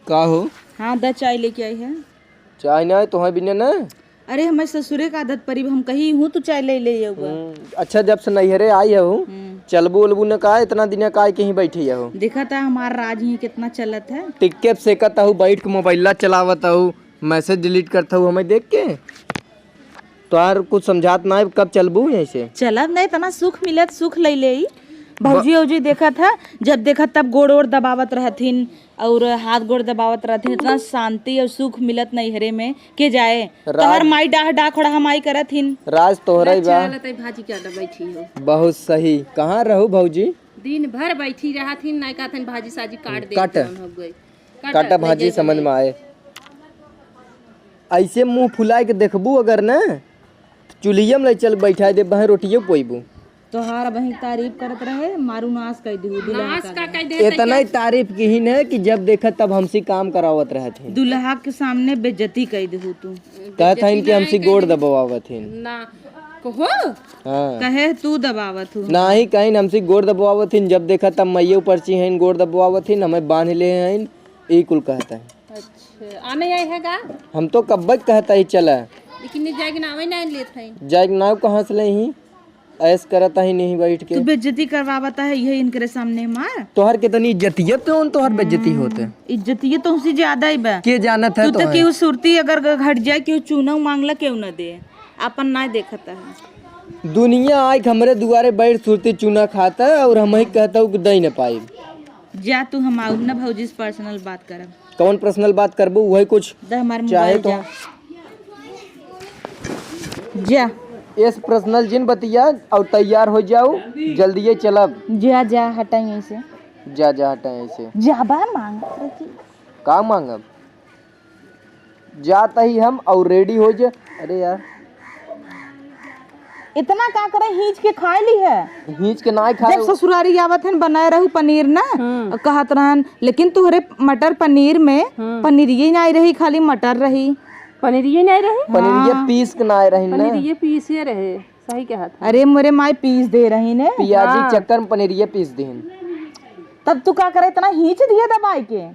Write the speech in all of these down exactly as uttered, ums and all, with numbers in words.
का हो? हाँ, द चाय लेके आई है। चाय ना है तोहरे बिना ना? अरे, हमरे ससुरे का आदत परी, हम कही हूँ तू चाय ले ले आउबा। हम्म, अच्छा, जब से नैहरे आई हऊ, हम्म। चलबू उलबू न का, इतना दिन का कहीं बैठी हऊ? देखा था हमार राज ही कितना चलत है। टिक्के पे सेकत हऊ, बैठ के मोबाइल चलावत हऊ, मैसेज डिलीट करत हऊ हमें देख के। तोहार कुछ समझात ना है, कब चलबू यहीं से? चलब नहीं, इतना सुख मिलत, सुख ले ले। भौजी, ब- औजी देखत है, जब देखत तब गोड़ ओड़ दबावत रहथिन और हाथ गोड़ दबावत रहथिन। इतना शांति और सुख मिलत नैहरे में, के जाए? राज तोहर माई डाह डाह खोड़ा हमाई करत हिन। राज तोहरे बा। अच्छा, लतई भाजी के आटा बैठी हो। बहुत सही। कहाँ रहू भौजी? दिन भर बैठी रहत हिन, नहीं कहत हिन भाजी साजी काट दे, काट। जौन हो गई। काटा काटा ले भाजी जाए समझ बने। में आए। ऐसे मुंह फुलाए के देखबू अगर न, चूल्हिया में ले चल बैठा दे, बहे रोटियो पोइबू। तोहार बहिन तारीफ करत रहे, मारू नाश कर दिहू दुल्हा नाश का का दे। कह दे इतना ही तारीफ किहिन है कि जब देखा तब हमसे काम करावत रहत हैं। दुल्हा के सामने बेइज्जती कर दिहू तू। कहत हैं कि हमसे गोड़ दबावत हैं। ना कहो। हाँ। कहे तू दबावत हूँ। नाही कहीं हमसे गोड़ दबावत हैं, जब देखा तब मैये ऊपर ची हैं, गोड़ दबावत हैं, हमें बांध ले हैं, ई कुल कहत हैं। अच्छा, आने आए है का? हम तो कब्बे कहत ही चला। लेकिन नहीं जाए के नावे नहीं लेत है। जाए के नाव कहाँ से ले ही? ऐश करत ही नहीं बैठ के। तू बेइज्जती करवावत है, यही इनकरे सामने मार। तोहर कितनी इज्जतियत तो उन तोहर बेइज्जती होत है। इज्जतियत तो उनसे ज्यादा ही बा। के जानत है तू तो तोहर? केहू सुरती अगर घट जाए, केहू चूना मांगला, केहू न दे, अपन ना देखत है। दुनिया आइक हमरे दुआरे बैठ सुरती चूना खाता और हम ही कहता हूँ कि दई न पाई। जा तू, हम आउब ना भौजी से पर्सनल बात करब। कौन पर्सनल बात करबू? वही कुछ द हमार चाहे मोबाइल तो। जा। जा। इस पर्सनल जिन बतिया और तैयार हो जाऊ, जल्दिए चलब। जा, जा, हटा यहीं से। जा, जा, हटा यहीं से। जा बा, मांग रही। का मांगब? जात ही हम और रेडी हो जे। अरे यार, इतना का करे, हींच के खाए ली है। हींच के नाई खाए। जब ससुरारी आवत हन, बनाए रहू पनीर ना, हम्म। कहत रहन, लेकिन तोहरे मटर पनीर में हम्म। पनीरिये नाई रही, खाली मटर रही। पनीरिये नाई रही? पनीरिये हाँ। पीस के नाई रही ना। पनीरिये पीसे रहे, सही कहत है। अरे मोरे माई पीस दे रही ने। पियाजी हाँ। चक्कर में पनीरिये पीस दीन। तब तू का करे, इतना हींच दिए दबाई के?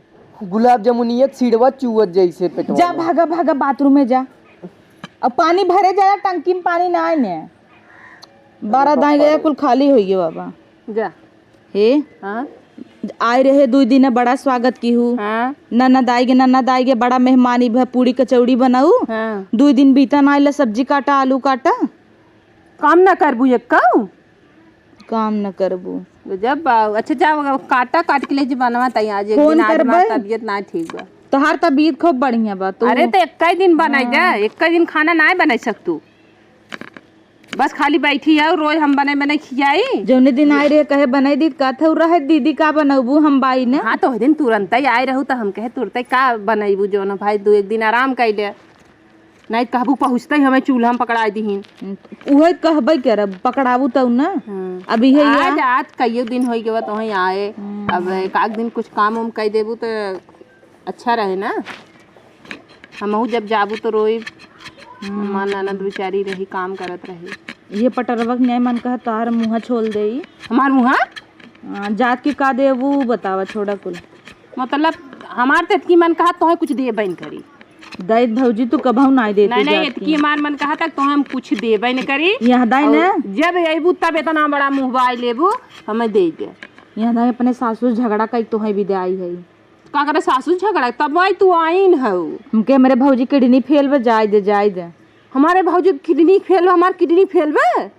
गुलाब जामुनिया सीढ़वा चुअत जैसे पेटवा जा, में। भागा, भागा, बाथरूम में जा। अब पानी भरे जाए, टंकी में पानी ना आए ने। बारह दाई गया, कुल खाली होइए बाबा। जा। हे? हाँ? आए रहे दुई दिन, बड़ा स्वागत किहू। हाँ? ननद आइगे, ननद आइगे, बड़ा मेहमानी भा, पूड़ी कचौड़ी बनाऊ। हाँ। दुई दिन बीता ना आइला, सब्जी काटा, आलू काटा। काम ना करबू एक कहू? काम न करबू। गजब बा। अच्छा, जा, काटा, काट के ले जी बनवा ताई आज। एक फोन दिन आज हमार करबै? तबियत ना ठीक बा। तोहार तबियत खूब बढ़िया बा। तू अरे, तो एक ही दिन बनाई दे, हाँ। एक ही दिन खाना ना बनाई सकतू। बस खाली बैठी है, रोज हम बने, बने खियाई। जौने दिन आए रहे, कहे बनाई दी, कहत हऊ रहे, "दीदी, का बनौबू, हम बाई न।" हाँ, तो ओह दिन तुरंत ही आए रहू, तो हम कहे, "तुरंत ही का बनैबू, जौन भाई, दू एक दिन आराम कर ले।" नहीं कहबू पहुँचते ही हमें चूल्हा में पकड़ाई दीहिन। उहे कहबे करब, पकड़ाबू तब ना। हाँ। अब इहे आज, या आज कइयो दिन होई गवा तोहई आए। हम्म। अब एक आध दिन कुछ काम उम कई देबू तो अच्छा रहे ना। हमहू जब जाबू तो रोई। हम्म। हमार ननद बेचारी रही, काम करत रही। ये पटरवा के न्याय मन कहा तोहार मुँह छोल देई। हमार मुँह? हाँ, जात के का देबू बतावा, छोड़ा कुल। मतलब, हमार तो इतकी मन कहा तोहे कुछ देबे न करी। दैत भौजी, तू कबहू नाई देती नहीं, नहीं, जात इतकी की। हमार मन कहा तक तोहे हम कुछ देबे न करी। यहाँ दाई और ना। जब अइबू तब इतना बड़ा मुँह बाई लेबू, हमें दे दे। यहाँ दाई अपने सासू से झगड़ा कई तोहे भी दे आई है। का करे सासू झगड़ा? तब आई तू आइन हऊ। हमके हमरे भौजी किडनी फेल बा, जाए दे, जाए दे। हमारे भौजी किडनी फेल बा, हमार किडनी फेल बा?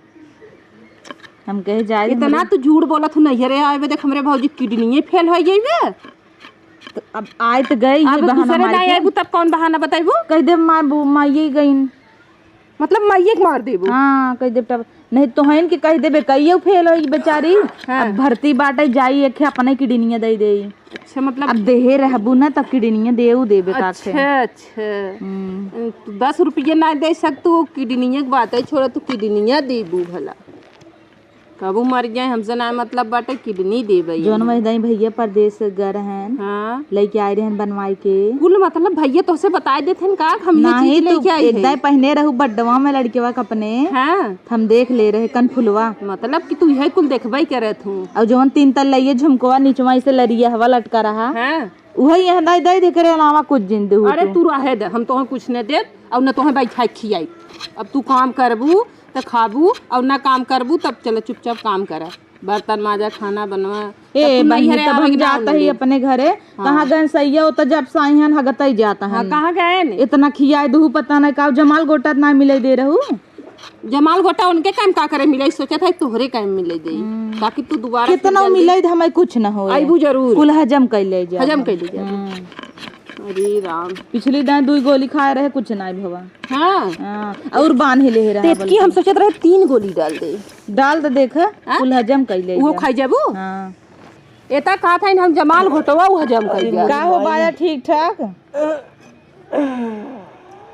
हम कहे जाए दे इतना हमरे। तू झूठ बोलत हूँ, नैहरे आए बे, देख हमरे भौजी किडनीये फेल हो गई बे। तो अब आए तो गए, ये अब बहाना दूसरे मार नहीं के। आइबू तब कौन बहाना बताइबू? कह दे माँ, बू-, माँ ये गईन। मतलब माइये के मार देबू? हाँ, कह देब तब। नहीं तो हन के कह देबे, कहियो फेल होई बेचारी। हाँ। अब भर्ती बाटे, जाई एक अपने किडनिया दे दे। अच्छा, मतलब अब देहे रहबू ना, तब किडनिया देऊ देबे का खे। अच्छा, अच्छा। हम्म। तू दस रुपये ना दे सकतू, किडनिया के बात है, छोड़ा, तू किडनिया देबू भला। कबू मर जाए, हमसे ना मतलब बाटे, किडनी देबे। जौन वही दाई भैया परदेस गए रहन, हाँ। लइके आए रहन बनवाई के। कुल मतलब भैया तोहसे बताए देत हन का, हम ये नाही, चीज तू लेके आई एक है। दाई पहने रहू बड्डवा में लड़केवा के अपने, हाँ। हम देख ले रहे कनफुलवा। मतलब कि तू यही कुल देखबे करत हूँ। और जौन तीन तल्ला ये झुमकवा निचवा से लरिया हवा लटका रहा, हाँ। उहे यहाँ दाई, दाई देख रहे अलावा कुछ जिन देहू अरे तू। तू रहे दे, हम तोहे कुछ न देब और न तोहे बैठा खियाई। अब तू काम करबू त खाबू और ना काम करबू तब चले चुपचाप काम करा, बर्तन माजा, खाना बनवा। ए तब तू बहिनी, नैहरे तब आवे हम के नाम जाता ही लेबे। अपने घरे। हाँ। कहाँ गए सैया, वो तो जब से आई हन हगता ही जाता हाँ, है। कहाँ गए ने? इतना खियाए दूहू पता नहीं का, जमाल गोटा ना मिले दे रहू। जमाल गोटा उनके काम का करे मिले, सोचत है तोहरे काम मिले दे, हम्म। ताकि तू दोबारा फिर कितना जल्दी मिले त हमें कुछ न हो। आइबू जरूर। कुल हजम कर ले जा। हजम कर ले जा। हम्म। अरे राम। पिछली दाएं दुई गोली खाए रहे, कुछ ना भवा। हाँ। हाँ, और बांध ही ले रहा तेतकी बल्कि। हम सोचत रहे तीन गोली डाल दे। डाल दे देख, हाँ? कुल हजम कर ले वो जा। खाई जाबू? हाँ। एता कहा था हम जमाल घोटवा वो हजम कर जा। का हो बाया ठीक ठाक?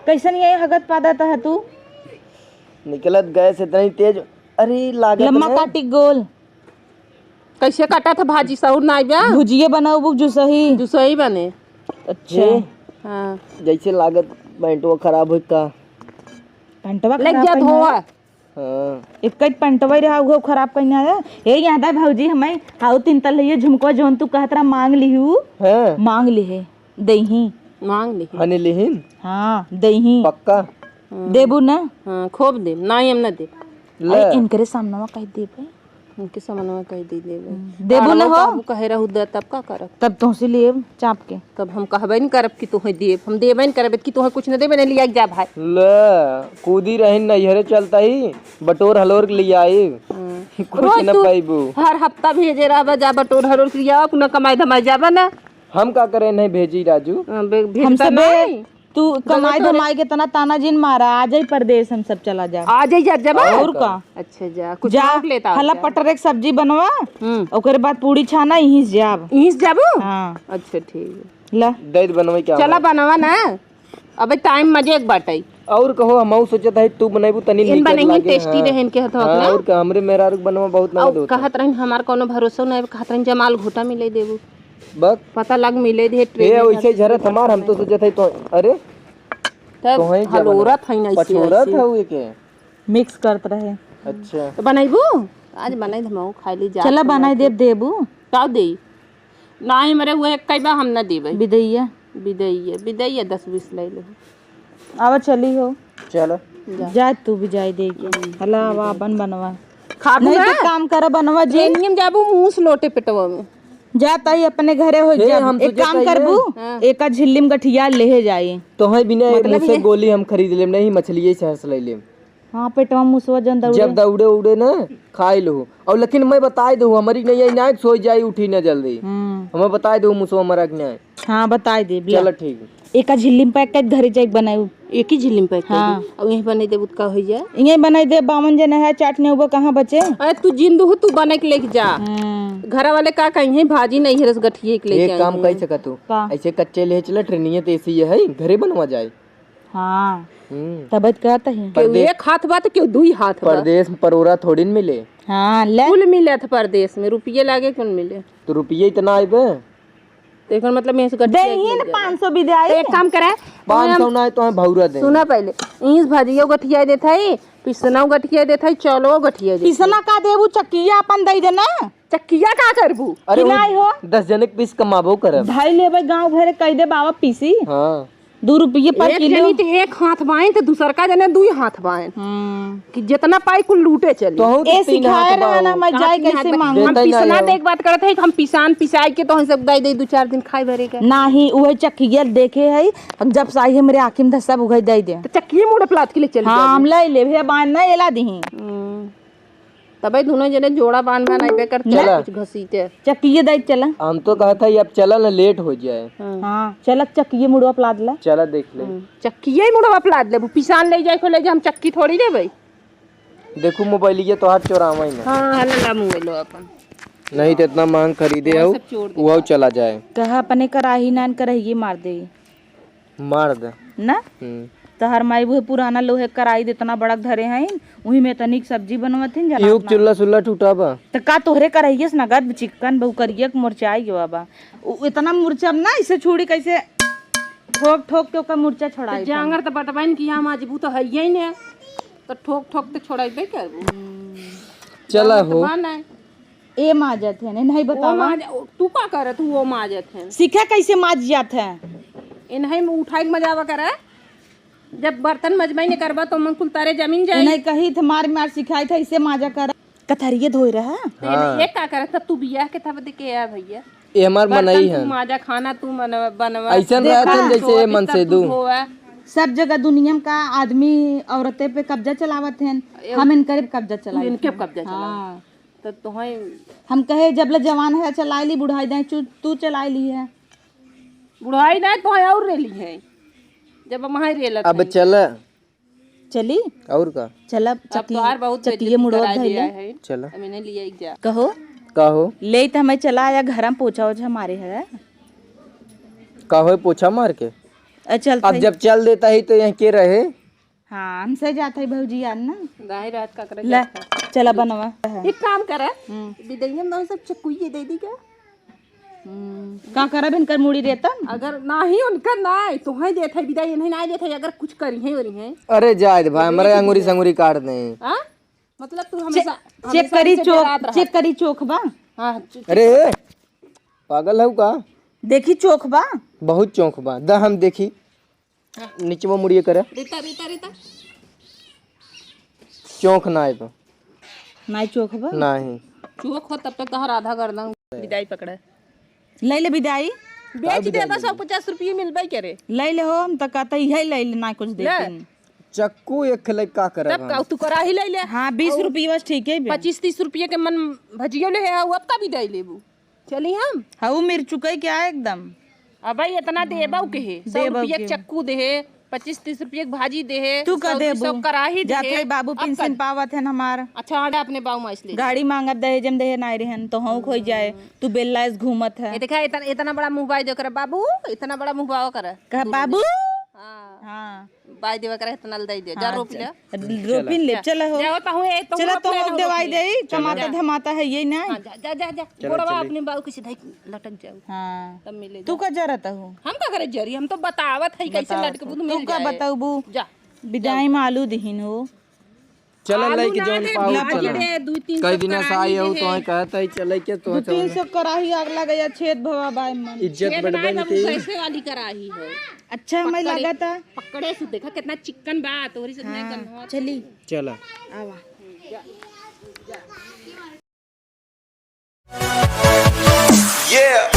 कैसन ये हगत पादत है तू? निकलत गैस इतना ही तेज। अरे लागत लम्मा ने। काटी गोल। कैसे काटा था भाजी, सौर ना आइबा? भुजिए बनाऊ बुक जुसही। जुसही बने। अच्छा। ये हाँ। जैसे लागत पैंटवा खराब होई का? पैंटवा लेके खराब जा है धोआ। ना? हाँ। एक ही पैंटवा ही रहा, वो खराब कहीं ना है। ए, याद है भौजी, हमें हाउ तीन तल्ला ये झुमको जौन तू कहत रहा मांग लिहू। हाँ। मांग लिहे, देही। मांग लिहे। हने लिहिन? हाँ, देही। पक्का? हम्म। देबू ना? हाँ, खूब देब। ना, हम ना देब। ले। अरे, इनकरे सामनवा कह देबे। उनके सामनवा कह दे देबे। हम्म। देबू ना आड़वा हो? बाबू कहे रहू दे, तब का करब? तब तोहसे लेब चाप के। तब हम कहबे न करब कि तोहे देब। हम देबे न करब कि तोहे कुछ न देबे, न लिया के जा भाई। ले, कूदी रहिन नैहरे चलता ही, बटोर हलोर के लिया आई। हम्म। कुछ रोज न तू पाइबू। हर हफ्ता भेजे रहबा, जा बटोर हलोर के लिया, अपना कमाई धमाई जाबा ना। हम का करे नहीं भेजी राजू? हाँ, बे-, भेजता हमसे बे-, नहीं। तू कमाई धमाई के तना ताना जिन मारा, आ जाई परदेस, हम सब चला जा। आ जाई जा, जब और का? अच्छा जा, कुछ जा, और लेता हला जा। पटर एक सब्जी बनवा, हम्म। ओकरे बाद पूड़ी छाना, यहीं से जाब। यहीं से जाबू? हाँ। अच्छा, ठीक है। ला। दे दे बनवे क्या चला है? बनवा ना। अबे टाइम मजे एक बाटे। और कहो, हम सोचत है तू बनैबू तनी इन नीक बने ही लागे, टेस्टी हाँ। रहे इनके हथवा हाँ, ना। और का, हमरे मेहरारू के बनवा बहुत और नगद होता। कहत रहन हमार कोनो भरोसा नहीं, कहत रहन जमाल घोटा मिले देबू। बक। पता लग मिले दे ए, ट्रेन वैसे में। झरत हमार, हम तो सोचत है तो, अरे, तब तोहई क्या हलोरत बना? है ना, इसे पछोरत ऐसे। है वो के? मिक्स करत रहे। अच्छा। तो बनाइबू? आज बनाई धमाऊ खाई ली जा चला बनाई देब, देबू। का देई? नाही, मरे हुए एक कई बा हम ना देबे। बिदैया। बिदैया, बिदैया दस बीस ले ले। आवा चली हो। चलो। जा। जा तू भी जाई दे के। हला आवा अपन बनवा। खाबू नहीं ना? तो काम करा बनवा जी। ट्रेनिंग में जाबू मुंह से लोटे पेटवा में। जा ताई अपने घरे हो ए, जा। हम एक सोचे काम ताई करबू, हाँ। एका झिल्ली में गठिया लेहे जाई। तोहे बिना एक मतलब मुसे ये गोली हम खरीद लेम, नहीं मछली शहर से ले लेम। हाँ, पेटवा मुसवा जन दौड़े। जब दौड़े उड़े ना, खाई लो। और लेकिन मैं बताई दूँ, हमारी नहीं आई ना, सोई जाई, उठी ना जल्दी। हम्म। हमें बताई दूँ, मुसवा हमारा के नहीं। हाँ, बताई दे, बिया। चलो, ठीक है। एका झिल्ली में पैक कर घरे जाके बनाऊ। एक ही झिल्ली में पैक कर हाँ। दे। और यहीं बनाई देबू त का होई जाए? यहीं बनाई दे, बावन जने है, चाट ने उबो कहाँ बचे? अरे, तू जिंदू हो, तू बने के लेके जा। हम्म। घर वाले का कहीं भाजी नहीं है, रस गठिए के लेके एक आई काम हैं। कर सकत तू। का? ऐसे कच्चे ले चला, ट्रेनिये तो ऐसी है, घरे बनवा जाए। हाँ। हम्म। तब कहत ही। केहू परदेस-, एक हाथ बा त केहू दुई हाथ बा। परदेस में परोरा थोड़ी न मिले। हाँ, ले। कुल मिले थ परदेस में, रुपये लागे कुल मिले। तो रुपये इतना आइबे? तो एकर मतलब यहीं से गठिया देही न के लग जाए। पाँच सौ भी दे आई। तो एक काम करे, पाँच सौ हम ना है तो हम भौरा दे। सुना पहले, ईंस भाजियो गठिया देत है, पिसना गठिया देत है, चलो गठिया देत है। पिसना का देबू, चक्किया अपन दे देना। चक्किया का करबू? अरे कि वो नाई हो? दस जने के पीस कमाबो करब। भाई लेबे गाँव भरे कह दे बाबा पीसी। हाँ। दू रुपये पर एक किलो। जनी ते एक हाथ बाएं, ते दूसर का जने दुई हाथ बाएं। हम्म। कि जितना पाई कुल लूटे चली। तोहू तो ए तीन सिखाए हाथ रहना, बाओ। मैं कहाँ जाए तीन हाथ कैसे बा-, मांगू? हम देते पिसना ना देख बात करत है कि हम पिसान पिसाई के तोहन सब दे दे दू चार दिन खाए भरे के। नाही, उहे चक्किया देखे है, हम जब से आई हमरे आँखी में धस सब उघाई दे दे। तो चक्किए मुड़े प्लात के लिए चल हाँ, जाबू। हम ले ले भैया, बांध ना एला दीही। हम्म। तबे दुनो जने जोड़ा बांध बनाइबे करते चला। कुछ घसीटे। चक्किए दाई चला। हम तो कहत है, अब चला ना, लेट हो जाए। हाँ। हाँ, चला चक्किए मुड़वा प्लाद ला। चला देख ले। हम्म, चक्किए मुड़वा प्लाद लेबू, पिसान ले जाए को ले जा, हम चक्की थोड़ी देबे। देखू मोबाइलिया तोहार चोरावा ही ना। हाँ, हला ला मोबाइलो अपन। नहीं तो इतना महंग खरीदे वो हो, सब चोर वो देता। चला जाए। कहा अपने कराही नान करहिए मार दे। मार दे। ना? हम्म। तहर माई उहे पुराना लोहे क कराही एतना बड़ा धरे हइन, उही में तनिक सब्जी बनवत हइन, जनात युग ना। चुल्ला सुल्ला टूटा बा। त का तोहरे कराहिए से नगद चिक्कन बहु करिए के मोरचाई गवा बा। उ एतना मुरचा ना, इसे छुड़ी कैसे ठोक ठोक के ओकर मुरचा छोड़ाई त जांगर त बटबैन कि हम आज बू त हइये ही ने, त ठोक ठोक त छोड़ाइबे करबू। चला जांगर त हो। बा ना। ए माजत है, नहीं ओ बतावा। माज-, तू का करत हूँ, वो माजत है। सीखे कैसे माज जात है? इन्हें में उठाई के मजावा करे। जब बर्तन मजबई ने करबा, तो मन कुल तारे जमीन जाई। इन्हें कही थे, मार मार सिखाई था, इसे माजा कर। कथरिये धोए रहा। तो इन्हें हाँ। ये का करत था, तू बियाह के था बदे के यार भैया? ये हमार बर्तन मनई तू है। माजा, खाना तू मन-, बनवा। ऐसन देख, रहत हन जैसे ये धोआ, मन से बिस्तर तू दू। धोआ। सब जगह दुनिया में का आदमी औरतें पे कब्जा चलावत हैं, एव-, हम इनकरे पे कब्जा चलावत इनके हैं। कब्जा चलावत। हाँ। तो तोहई हम कहे, "जब ले जवान है, चलाए ली, बुढ़ाई जाए, चु-, तू चलाए ली है।" बुढ़ाई ना, तोहई और रेली है, जब हम हाई रेलत अब हई। चल। चली? और का? चल, अब चकी-, तोहार बहुत चकिए बेइज्जती मुड़वा करा धइले। दिया है। चल। अब इन्हें लिए एक जा। कहो? का हो? ले त हमें चला आया, घर में पोछा ओछा मारे है। का हो, पोछा मार के? अ, चल अब थे। जब चल देता ही तो यहाँ के रहे? हाँ, हमसे जात है भौजी यार ना। दाई रात का करे ले, जात है। चला बनवा। एक काम करे, हम्म। बिदैया में सब चक्कुइये दे दी क्या? हम्म, का करब इनकर मुड़ी रेतन? अगर नाही उनकर नाही, तोहे देत है बिदाई, इन्हें नाही देत है, अगर कुछ करी है, वरी है। अरे जाए दे भाई, हमरे अंगूरी संगूरी काट दे। हाँ? मतलब तू हमेशा, चेक हमेशा करी हमसे चोख, डरात रहा। चेक करी चोख बा। हाँ, च-, अरे, पागल हऊ का? देखी चोख बा। बहुत चोख बा, द हम देखी। हाँ। निचवा मुड़िए करे। रेता, रेता, रेता। चोख ना आए तो। नाई चोख बा? नाही। चोख हो तब तक तोहर आधा गर्दन बिदाई पकड़े। ले ले बिदाई। बेच दे, बिदाई बस ले। सौ पचास रुपये मिलबे करे। ले ले हो, हम तो कहते ही है ले ले, ना कुछ ले। देते। चक्कू एक ले का करब तब हम? का तू कराही ले ले। हाँ, बीस रुपये बस ठीक है बे। पच्चीस तीस रुपये के मन भजियो ले है, अब का बिदाई लेबू? चली हम? हाँ, वो मिर्चुकई क्या है एकदम। अबे इतना देबऊ के है, सौ देबऊ रुपये के। चक्कू दे है, पच्चीस तीस रुपये के भाजी दे है, तू का सौ दू सौ देबू? कराही दे जात है। है बाबू अब पेंशन का? पावत है ना हमार। अच्छा, आडा अपने बाऊ माइस ले। गाड़ी मांगत दहेज में दे है, नाई रहन, तो हौं खोई जाए, तू बेल्ला से घूमत है। ये देखा, इतना, इतना बड़ा मुँह बाई दे कर, बाबू, इतना बड़ा मुँह बावा कर। कहा, "बाबू?" हाँ। हाँ। बाई देवा करे, इतना ले दे दे। जा, हाँ, रोपी ले। रोपिन ले, जा। चला हो। जाओ, तहु ए, तहु चला, अपने तहु ना देवाई रोपी ले। दे, चला। कमाता जा। धमाता है, यही ना। हाँ, जा, जा, जा, जा। चला, गोड़वा चली। अपने बाऊ किसी धई लटक जाओ। हाँ। तब मिले तू जा। का जरत हो? हम का करे जरी, हम तो बतावत है, कैसे बतावत लटकबू हो। तो तू मिल का जाए। बताउबू? जा। बिदाई में आलू दिहिन हो। चला, आलू लइके ना जौन दे, पाऊ, भाजी चला। दे, दू तीन कई सौ दिन से कराही आई हो, दे। तो कहत है, चले के तो दू तीन सौ कराही आग लगे या छेद भवा बाय मन। इज्जत छेद ना बढ़बे बाबू, नहीं। कैसे वाली कराही है? अच्छा, हमें पकड़े, लागत है। पकड़े से देखा कितना चिकन बा, तोहरी से नहीं हाँ, गंधवा। चली। चला। आवा। Yeah।